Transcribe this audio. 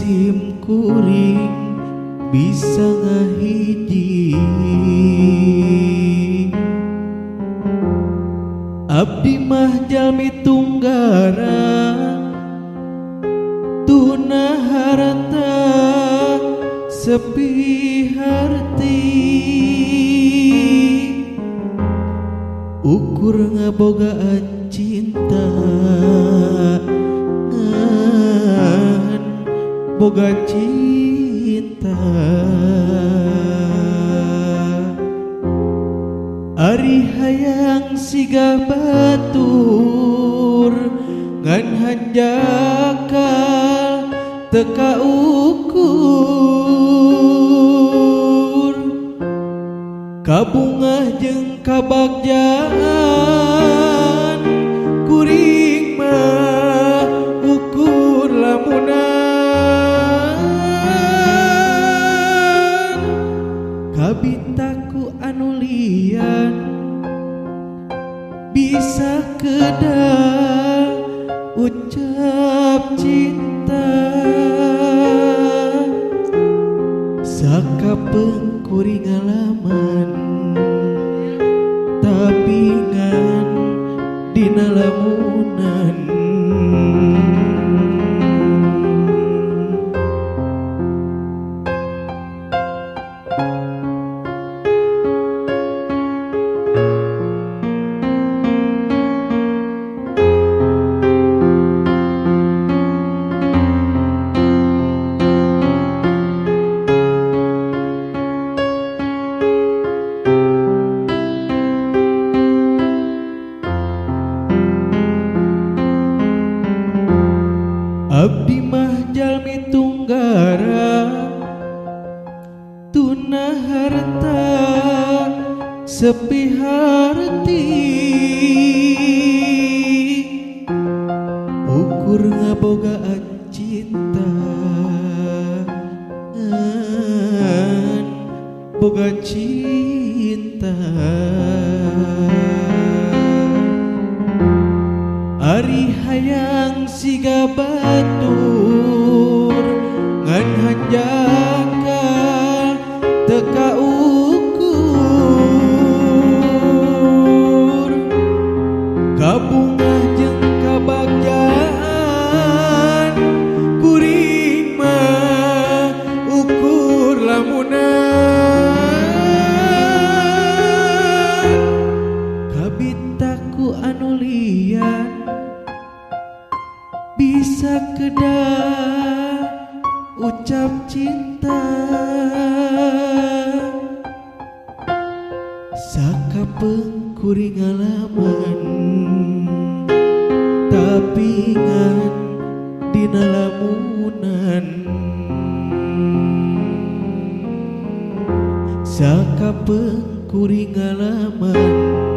sim kuring bisa ngahiji. Abdi mah jalmi tunggara tuna harta sepi harti, ukur ngabogaan cinta ngan boga cinta. Ari hayang siga batur ngan hanjakal teka ukur, kabungah jeung kabagjaan kuring mah ukur lamunan. Kabitaku anu lian bisa kedal ucap cinta, sakapeung kuring ngalaman tapi ngan dina lamunan. Abdi mah jalmi tunggara tuna harta sepi harti, ukur ngabogaan cinta ngan boga cinta. Ari hayang siga batur ngan hanjakal teka ukur, kabungah jeung kabagjaan kuring mah ukur lamunan. Kabitaku anu lian bisa kedal ucap cinta, sakapeung kuring ngalaman tapi ngan dina lamunan. Sakapeung kuring ngalaman